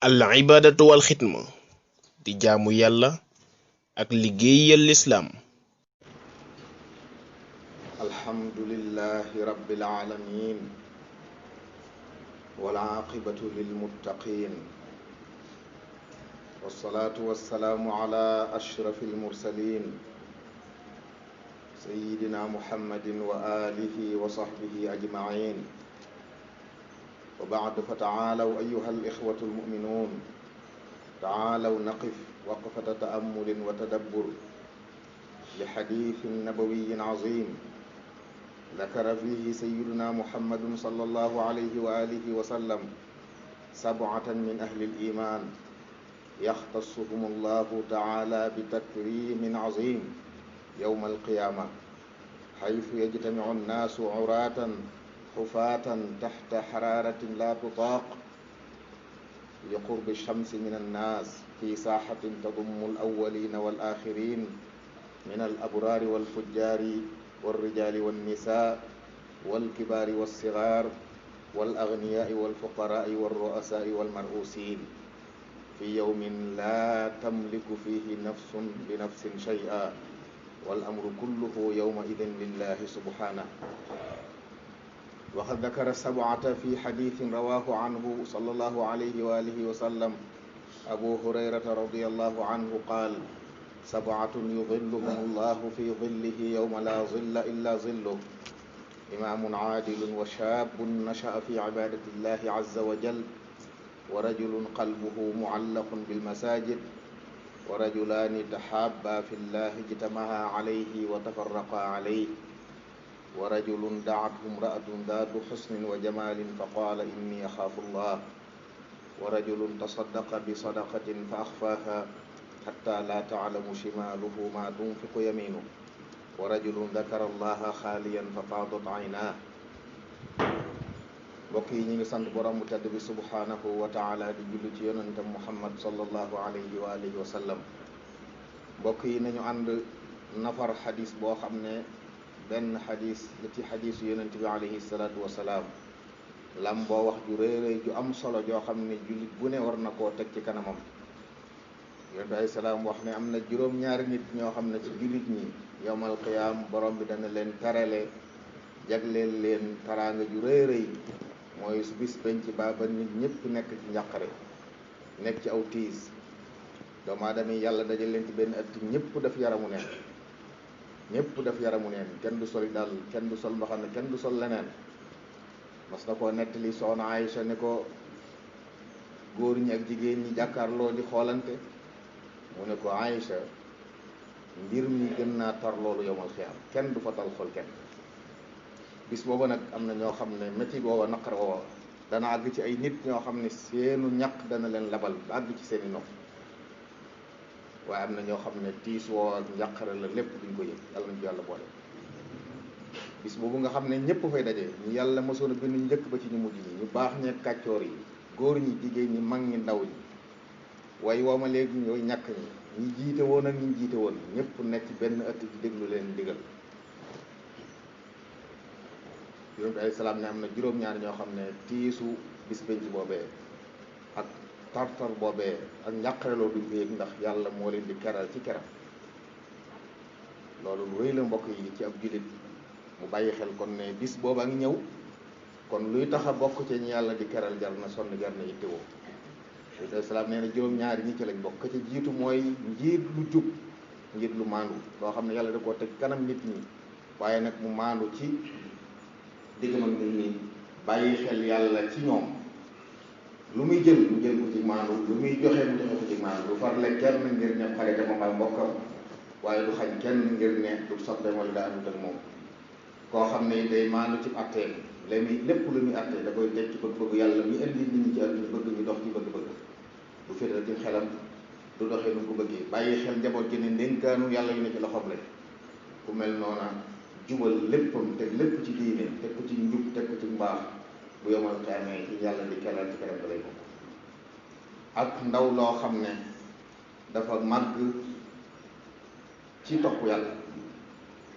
al ibadatu wal xidma di jaamu yàlla ak liggéeyal lislaam. alhamdulillahi rabbil alamin wal aqibatu lil muttaqin wassalatu wassalamu ala ashrafil mursalin sayyidina muhammadin wa alihi wa sahbihi ajma'in wa ba'du fa ta'alaw ayyuha al ikhwatu al mu'minun ta'alaw naqif waqfata ta'ammulin wa tadabbur li hadithin nabawiyyin azim ذكر فيه سيدنا محمد صلى الله عليه وآله وسلم سبعة من أهل الإيمان يختصهم الله تعالى بتكريم عظيم يوم القيامة حيث يجتمع الناس عراة حفاة تحت حرارة لا تطاق لقرب الشمس من الناس في ساحة تضم الأولين والآخرين من الأبرار والفجار والرجال والنساء والكبار والصغار والأغنياء والفقراء والرؤساء والمرؤوسين في يوم لا تملك فيه نفس بنفس شيئا والأمر كله يومئذ لله سبحانه. وقد ذكر السبعة في حديث رواه عنه صلى الله عليه وآله وسلم أبو هريرة رضي الله عنه قال: سبعة يظلهم الله في ظله يوم لا ظل إلا ظله إمام عادل وشاب نشأ في عبادة الله عز وجل ورجل قلبه معلق بالمساجد ورجلان تحابا في الله اجتمعا عليه وتفرقا عليه ورجل دعته امرأة ذات حسن وجمال فقال إني أخاف الله ورجل تصدق بصدقة فأخفاها حتى لا تعلم شماله ما تنفق يمينه ورجل ذكر الله خاليا ففاضت عيناه. mbokk yi ñu ngi sant borom bu tedd bi subhanahu wa taala di julli ci yonentam Muhammad sallallahu alayhi wa alihi wa sallam. mbokk yi nañu ànd nafar xadis boo xam ne benn xadis la ci xadisu yonent bi alayhi salaatu wa salaam lam boo wax ju réeréy ju am solo joo xam ne jullit bu ne war na koo teg ci kanamam. yonent bi alayhi salaam wax ne am na juróom-ñaari nit ñoo xam ne ci jullit ñi yowmal qiyaam borom bi dana leen tarale jagleel leen taraanga ju réeréy mooy su bis penc ba nit ñëpp nekk ci njàqare nekk ci aw tiis doomu aadama yi yàlla dajal leen ci benn ëtt ñëpp def yaramu neen kenn du sol dal kenn du sol mbaxana kenn du sol leneen. mas na koo nettali soxna Aïcha ne ko góor ñi ak jigéen ñi jàkkaarloo di xoolante mu ne ko Aïcha mbir mi gën naa tar loolu yowmal xiyaam kenn du fa tal xol kenn. bis booba nag am na ñoo xam ne métti booba naqar woowa dana àgg ci ay nit ñoo xam ne seenu ñaq dana leen labal ba àgg ci seeni nopp waaye am na ñoo xam ne tiis woo ak njàqare la lépp duñ ko yëg yàlla nañ ko yàlla boole. bis boobu nga xam ne ñëpp fay daje ñu yàlla mosoon a bind njëkk ba ci ñu mujj ñi ñu baax ñeeg kàccoor yi góor ñi jigéen ñi mag ñi ndaw ñi waaye wooma léegi ñooy ñàkk ñi jiite woon ak ñi jiite woon ñëpp nekk benn ëtt ci déglu leen digal. yonent bi alayhi salaam ne am na juróom-ñaar ñoo xam ne tiisu bis penc boobee ak tartar boobee ak njàqareloo duñ ko yëg ndax yàlla moo leen di keral ci keram. loolu lu rëy la mbokk yi ci ab jullit mu bàyyi xel kon ne bis booba ngi ñëw kon luy tax a bokk ci ñi yàlla di keral jar na sonn jar na yittewoo. yonent bi alayhi salaam nee na juróom-ñaari ñi ci lañ bokk ka ci jiitu mooy njiit lu jub njiit lu maandu loo xam ne yàlla da koo teg kanam nit ñi waaye nag mu maandu ci diggam ak nit ñi bàyyi xel yàlla ci ñoom lu muy jël mu jël ko ci maandu lu muy joxe mu joxe ko ci maandu lu farle kenn ngir ne xaritam ak mbokkam waaye du xañ kenn ngir ne du soppeem wala daa àndut ak moom. koo xam ne day maandu ci atteem lépp lu muy attee da koy teg ci bëgg-bëgg yàlla mi indi nit ñi ci àdduna bëgg ñu dox ci bëgg-bëgg du féetal ci xelam du doxee nu ko bëggee bàyyi xel njaboot gi ne ndénkaanu yàlla yu ne ci loxoom la ku mel noona jubal léppam teg lépp ci diine teg ko ci njub teg ko ci mbaax bu yomal xeamee ci yàlla di keral ci keram ba lay bokk. ak ndaw loo xam ne dafa màgg ci topp yàlla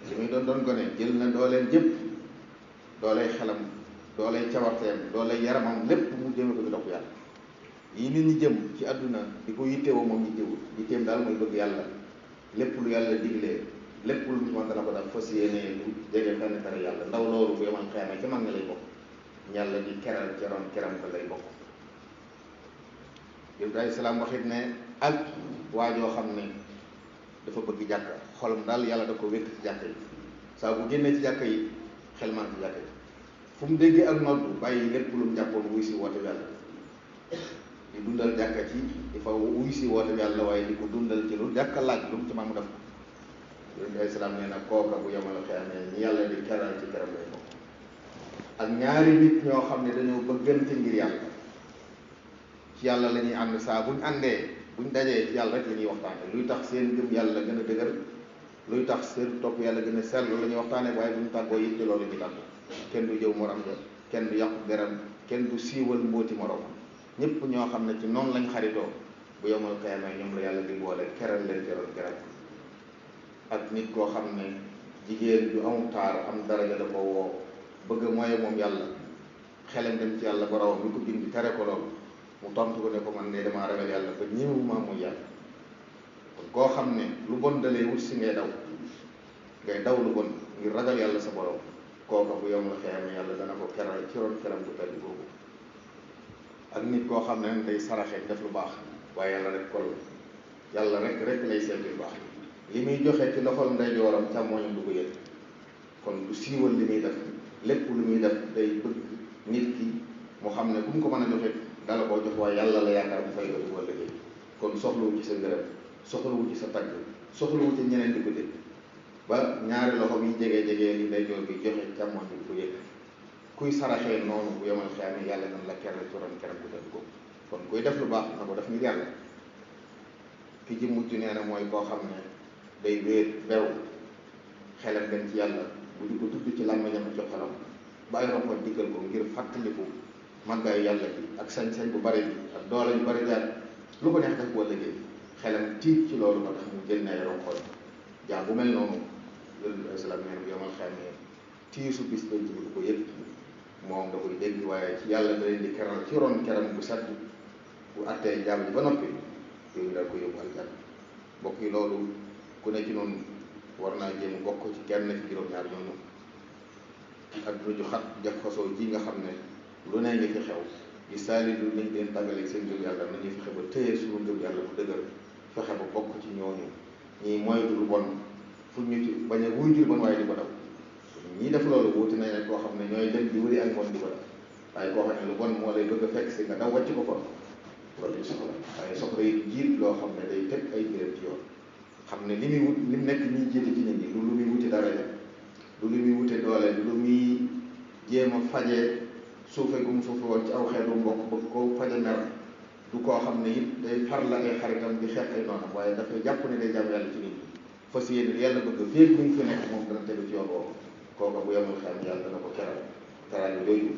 li muy doon gone jël na dooleen jëpp doolay xelam doolay cawarteem doolay yaramam lépp mu jëme ko ci topp yàlla yi nit ñi jëm ci àdduna di ko yittewoo moom yitteem daal mooy bëgg yàlla lépp lu yàlla diglee lépp lu ñu mën dana ko def fas yéene lu jege fenn tere yàlla ndaw loolu bu yemal xeeme ci mag nga lay bokk yàlla di keral ci ron keram ko lay bokk. Ibrahima salaam waxit ne ak waajoo xam ne dafa bëgg jàkka xolam daal yàlla da ko wékk ci jàkka yi saa bu génnee ci jàkka yi xel maan ci jàkka yi fu mu déggee ak noddu bàyyi lépp lu mu jàppoon wuy si woote yàlla di dundal jàkka ci di fa wuy si woote yàlla waaye di ko dundal ci lu jàkka laaj lu mu ci man mu def ko. Ibrahima salaam nee na kooka bu yemal xeeme ñi yàlla di keral ci keram lay bokk. ak ñaari nit ñoo xam ne dañoo bëggante ngir yàlla ci yàlla la ñuy ànd saa buñ àndee buñ dajee ci yàlla rek la ñuy waxtaane luy tax seen gëm yàlla gën a dëgër luy tax seen topp yàlla gën a sell la ñuy waxtaane waaye buñ tàggoo it ci loolu ñu tàggoo kenn du jëw morom ja kenn du yàqu deram kenn du siiwal mbóoti morom ñëpp ñoo xam ne ci noonu lañ xaritoo bu yomal xeemee ñoom la yàlla di boole keral leen keral keral ak nit koo xam ne jigéen ju amul taar am daraja da ko woo bëgg mooy moom yàlla xelam dem ci yàlla boromam bi ko bind tere ko loolu mu tontu ko ne ko man de damaa ragal yàlla ba ñëwuma mooy yàlla kon koo xam ne lu bon dalee wut si ngay daw lu bon ngir ragal yàlla sa borom kooka bu yom la xeeme yàlla dana ko keral ci ron keram bu tedd boobu. ak nit koo xam ne day saraxe def lu baax waaye yàlla rek kol yàlla rek lay seet lu baax li muy joxe ci loxol ndeyjooram càmmooñam du ko yëg kon du siiwal li muy def lépp lu muy def day bëgg nit ki mu xam ne bu mu ko mën a joxe dala koo jox waaye yàlla la yaakaar bu fay ko ci wàll liggéey kon soxlawu ci sa ngërëm soxlawu ci sa tagg soxlawu ci ñeneen di ko dégg ba ñaari loxo yi jege li ndeyjoor bi joxe càmmooñ bi ko yëg kuy saraxee noonu bu yemal xeame yàlla nan la keral ci ron keram bu tedd ko kon kuy def lu baax na ko def ngir yàlla. ki ci mujj nee na mooy koo xam ne day wéet bew xelam dem ci yàlla bu di ko tudd ci làmmiñam ci xolam ba ay ronkoñ dikkal ko ngir fàttaliku màggaayu yàlla bi ak sañ-sañ bu bari bi ak doole yu bari daal lu ko neex def boo liggéey xelam tiit ci loolu moo tax mu jël na ay ronkoñ jaa bu mel noonu loolu islam nee na bu yomal xamee tiisu bis bañ ci du ko yëg moom da koy dégg waaye ci yàlla da leen di keral ci ron keram bu sedd bu attee jaam ji ba noppi yooyu daal ko yóbbu aljanna mbokk yi loolu ku ne ci noonu war naa jéem bokk ci kenn ci juróom-ñaar ñooñu ak duñu xat jaxasoo ji nga xam ne lu ne ngi fi xew di saali lu nañ leen tàggaleeg seen ngëm yàlla nañuy fexe ba téye suñu ngëm yàlla bu dëgër fexe ba bokk ci ñooñu ñii moytu lu bon fu ñu ci bañ a wuy jur bon waaye di ko daw ñii def loolu wuti nañ ne koo xam ne ñooy dem di wëri ak bon di ko def waaye koo xam ne lu bon moo lay bëgg a fekk si nga daw wàcc ko kon loolu soxla waaye soxla yi jiit loo xam ne day teg ay mbiram ci yoon xam ne li muy wut li mu nekk ñuy jiite ci nit ñi du lu muy wuti daraja du lu muy wute doole du lu muy jéem a faje suufe gu mu suufe woon ci aw xeetu mbokk bëgg ko faje mer du koo xam ne it day far la ay xaritam di xeex ay noonam waaye dafay jàpp ne day jàmm yàlla ci nit ñi fas yéene yàlla bëgg féeg bu ñu fi nekk moom dana tegu ci yoon woowu kooka bu yemul xel yàlla dana ko keral keral yooyu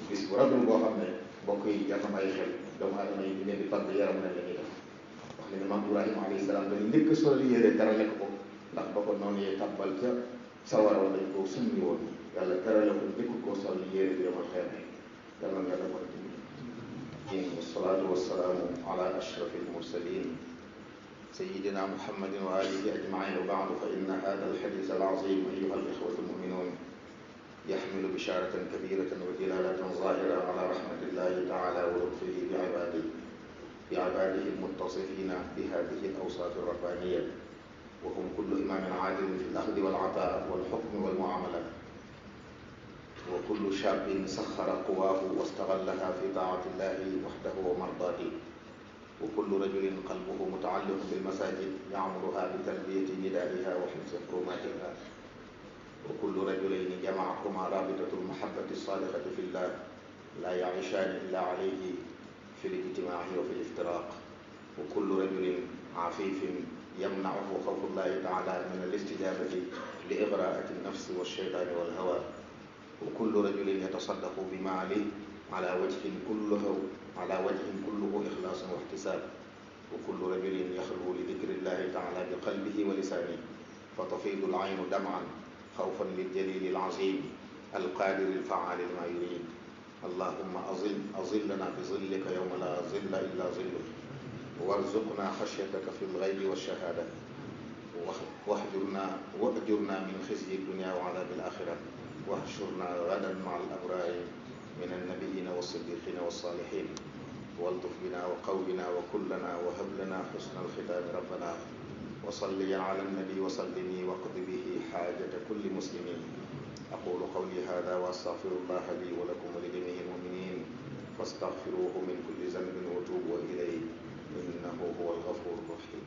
bis bu ragul boo xam ne mbokk yi jar na bàyyi xel doomu aadama yi di leen di tagg yaram nañ la ñuy def wax ne maam Ibrahima alayhi salaam dañu njëkk a solal yére terale ko ndax ba ko noonu yee tàbbal ca sawara wa dañ koo summi woon yàlla terale ko njëkk koo sol yére bi yamal xeer yàlla nga defoon ci wasalaatu wasalaamu ala ashraf almursalin sayidina muhammadin wa alihi ajmain wa baadu fa inna hada alxadis alazim ayuha alixwatu almuminun yaxmilu bisharatan kabiratan wa dilalatan zahira ala rahmatillahi taala wa lutfihi بعباده المتصفين بهذه الأوصاف الربانية وهم كل إمام عادل في الأخذ والعطاء والحكم والمعاملات وكل شاب سخر قواه واستغلها في طاعة الله وحده ومرضاته وكل رجل قلبه متعلق بالمساجد يعمرها بتلبية ندائها وحفظ حرماتها وكل رجلين جمعهما رابطة المحبة الصادقة في الله لا يعيشان إلا عليه في الاجتماع وفي الافتراق وكل رجل عفيف يمنعه خوف الله تعالى من الاستجابة لإغراءة النفس والشيطان والهوى وكل رجل يتصدق بماله على وجه كله إخلاص واحتساب وكل رجل يخلو لذكر الله تعالى بقلبه ولسانه فتفيض العين دمعا خوفا للجليل العظيم القادر الفعال لما يريد اللهم أظلنا بظلك يوم لا ظل إلا ظلك وارزقنا خشيتك في الغيب والشهادة وأجرنا من خزي الدنيا وعذاب الآخرة واحشرنا غدا مع الأبرار من النبيين والصديقين والصالحين والطف بنا وقونا وكلنا وهب لنا حسن الختام ربنا وصلي على النبي وسلمي واقض به حاجة كل مسلمين. أقول قولي هذا وأستغفر الله لي ولكم ولجميع المؤمنين فاستغفروه من كل ذنب وتوبوا إليه إنه هو الغفور الرحيم.